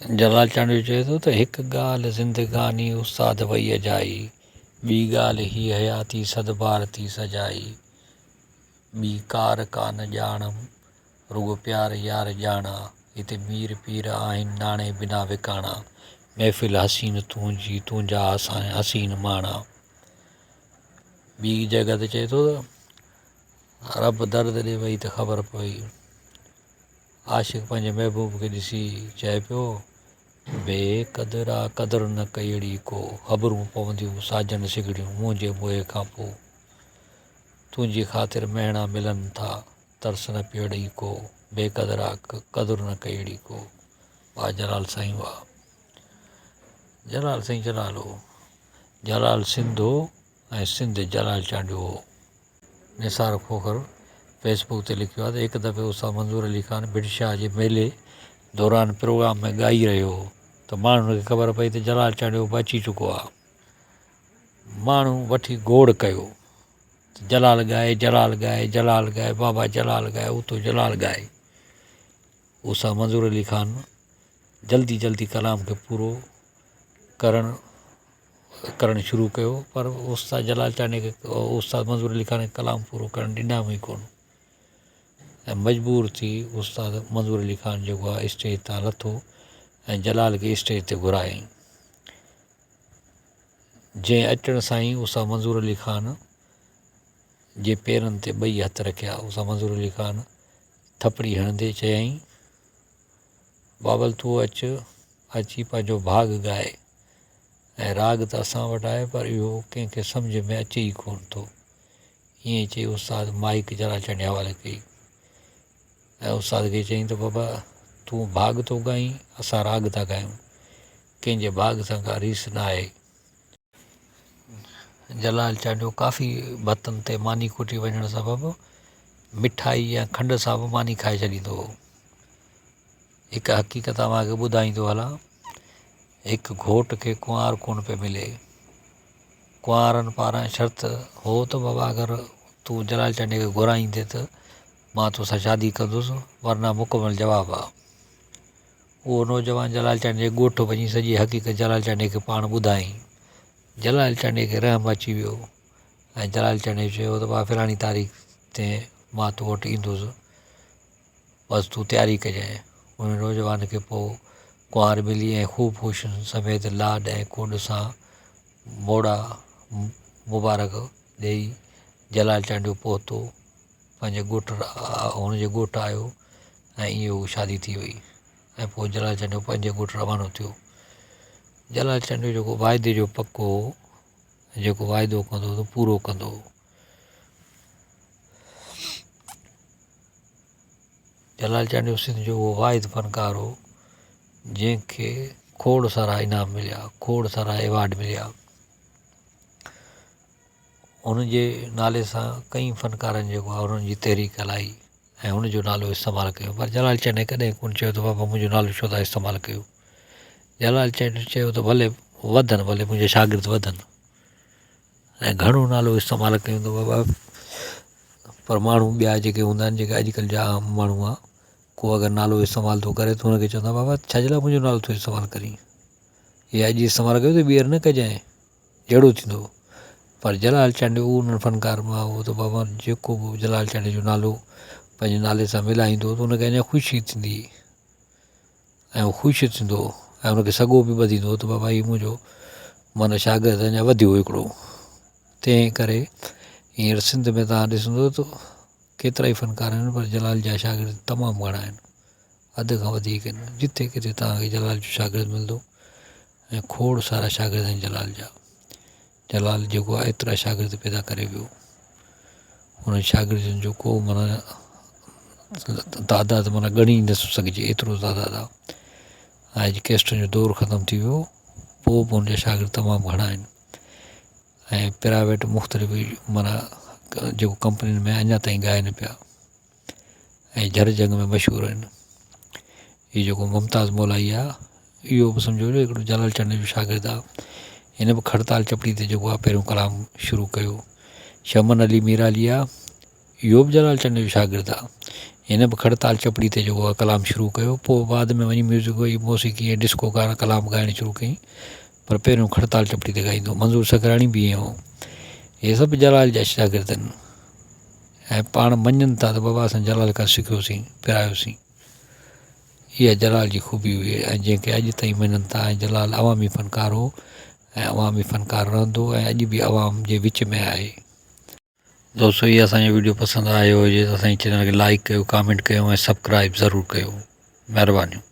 جلال چانڊيو چئي ٿو ته هڪ ڳالهه زندگاني استاد وئي اجائي، ٻي ڳالهه هي حياتي صد بار ٿي سجائي، ٻي ڪار ڪا نه ڄاڻم، رڳو پيار يار ڄاڻان، هتي مير پير آهن ناڻي بنا وڪاڻا، محفل حسين تنهنجي تنهنجا حسين ماڻا. ٻي جڳهه تي چئي ٿو ته رب درد ڏي وئي ته خبر پئي. عاشق پنهنجي محبوب کي ڏسي چئي پيو، بي قدرا قدر نه ڪيئڙي ڪو، خبرون پونديون ساجن سگهڙيون منهنجي موهي کان پو. تنهنجي خاطر مهڻا ملن ٿا، ترس نه پيئڙي ڪو، بي قدرا قدر نه ڪيئڙي ڪو. واهه جلال سائين واهه. جلال سائين جلال هو. جلال سنڌ هو ۽ سنڌ جلال چانڊيو هو. نثار کوکر فيس بڪ تي لکيو آهي ته هڪ دفعي استاد منظور علي خان ڀٽ شاهه جي ميلي دوران پروگرام ۾ ڳائي رهيو هو ته ماڻهن کي خبر پئي ته جلال چانڊيو به اچي چڪو آهي. ماڻهن وٺي گوڙ ڪيو ته جلال ڳائي، جلال ڳائي، جلال ڳائي، بابا جلال ڳائي، اتو جلال ڳائي. استاد منظور علي خان جلدي جلدي ڪلام کي پورو ڪرڻ ڪرڻ شروع ڪيو پر استاد جلال چانڊيي کي استاد منظور علي خان کي ڪلام پورو ڪرڻ ڏنائون ئي ڪونه ۽ مجبور ٿي استاد منظور علي خان جيڪو آهي اسٽيج تان لٿو ۽ جلال کي اسٽيج تي گهرايائين جنهن اچڻ سان ئي استاد منظور علي خان جي پيرن تي ٻئي هٿ رکيا استاد منظور علي خان ٿپڙي هڻندي چيائين بابل تون اچ اچي پنهنجو ڀاڳ ڳاء ۽ راڳ ته اسان وٽ آهي پر اهو ڪنهن کي سمجهه ۾ اچي ئي ڪونه ٿو. ائين چئي استاد مائيڪ جلال چانڊيي حوالي ڪئي ۽ استاد کي چيائين ته بابا تون ڀاڳ ٿو ڳائين اسان راڳ ٿا ڳايون ڪنهن جي ڀاڳ سان ڪا ريس نه آهي. جلال چانڊيو ڪافي ڀتن تي ماني کوٽي وڃڻ سبب مٺائي يا کنڊ سان به ماني کائي ڇڏيندو هو. هڪ حقيقت اوهان کي ٻڌائيندو هلان، هڪ گهوٽ کي ڪنوار ڪونه پئي ملي. ڪنوارن پاران شرط هو ته بابا اگر تون جلال چانڊيي کي گهرائيندين ته مان توسان شادي ڪندس ورنه مڪمل جواب آ. اهو نوجوان جلال چانڊيي جي ڳوٺ وڃي سڄي حقيقت جلال چانڊيي کي پاڻ ٻڌايائين. جلال چانڊيي کي رحم اچي ويو ۽ جلال چانڊيي چيو ته بابا فلاڻي تاريخ تي مان تو وٽ ايندس. بس تون تياري ڪجانء. ان نوجوان کي پوء ڪنوار ملي ۽ خوب خوشين سميت لاڏ ۽ ڪوڏ سان موڙا مبارڪ ڏيئي جلال چانڊيو پهتو پنهنجي ڳوٺ هن جي ڳوٺ آيو ۽ ائين هو شادي ٿي وئي ۽ پوء جلال چانڊيو پنهنجي ڳوٺ روانو ٿيو. جلال چانڊيو جيڪو واعدي جو پڪو هو ۽ جيڪو واعدو ڪندو هو ته پورو ڪندو هو. جلال چانڊيو سنڌ جو اهو واحد فنڪار هو جنهن کي کوڙ سارا انعام مليا کوڙ سارا ايوارڊ مليا هن جي نالي سان ڪئي فنڪارن جيڪو آهي انهن جي تحريڪ هلائي ۽ هن جو نالو استعمال ڪيو پر جلال چانڊيي ڪڏهن ڪونه چيو ته بابا منهنجو نالو ڇو ٿا استعمال ڪيو جلال چانڊيي چيو ته ڀلي وڌن ڀلي منهنجا شاگرد وڌن ۽ گهڻو نالو استعمال ڪيون ته بابا پر ماڻهو ٻيا جيڪي هوندا آهن جيڪي اڄڪلهه جا عام ماڻهو آهي ڪو اگر نالو استعمال ٿو ڪري ته هن کي چوندا بابا ڇا جي لاء منهنجو نالو ٿو استعمال ڪرين هي اڄ استعمال ڪيو ته ٻيهر نه ڪجانء جهڙو ٿيندو پر جلال چانڊيو اهو انهن فنڪار مان هو ته بابا جيڪو به جلال چانڊيي جو نالو پنهنجي نالي سان ملائيندو هو ته هن کي اڃا خوشي ٿيندي ۽ هو خوش ٿيندو هو ۽ هن کي سڳو به ٻڌيندو هو ته بابا هي منهنجو معنيٰ شاگرد اڃا وڌيو هڪڙو تنهن ڪري هينئر سنڌ ۾ توهان ڏسندو ته ڪيترا ئي فنڪار آهن پر جلال جا شاگرد تمام گهڻا آهن اڌ کان وڌيڪ آهن جتي ڪٿي توهان کي جلال جو شاگرد ملندو ۽ کوڙ سارا شاگرد آهن جلال جا جلال جيڪو آهي ايترا شاگرد پيدا ڪري ويو انهن شاگردن جو ڪو معنيٰ تعداد معنيٰ ڳڻي نٿو سگهجي ايترو تعداد آهي ۽ اڄ ڪيسٽن جو دور ختم ٿي ويو پوء به ان جا شاگرد تمام گهڻا آهن ۽ پرائيويٽ مختلف معنيٰ جيڪو ڪمپنين ۾ اڃا تائين ڳائن پيا ۽ جھر جھنگ ۾ مشهور آهن. هي جيڪو ممتاز مولائي آ اهو به سمجهو جو هڪڙو جلال چانڊيي جو شاگرد آ. هن به کڙتال چپڙي تي جيڪو آ پهريون ڪلام شروع ڪيو. شمن علي ميرالي آ اهو به جلال چانڊيي جو شاگرد آ. هن به کڙتال چپڙي تي جيڪو آهي ڪلام شروع ڪيو پوء بعد ۾ وڃي ميوزڪ وئي موسيقي ۽ ڊسڪو گانا ڪلام ڳائڻ شروع ڪيائين پر پهريون کڙتال چپڙي تي ڳائيندو هو منظور سکراڻي به ائين هو هي سڀ جلال جا شاگرد آهن ۽ پاڻ مڃن ٿا ته بابا اسان جلال کان سکيوسين پرايوسين اها جلال جي خوبي هئي ۽ جنهن کي اڄ تائين مڃن ٿا ۽ جلال عوامي فنڪار هو ۽ عوامي فنڪار رهندو ۽ اڄ به عوام جي وچ ۾ آهي. دوستو هي اسان جو ويڊيو پسند آيو هجي ته اسان جي چينل کي لائيڪ ڪيو ڪامينٽ ڪيو ۽ سبڪرائب ضرور ڪيو مهربانيون.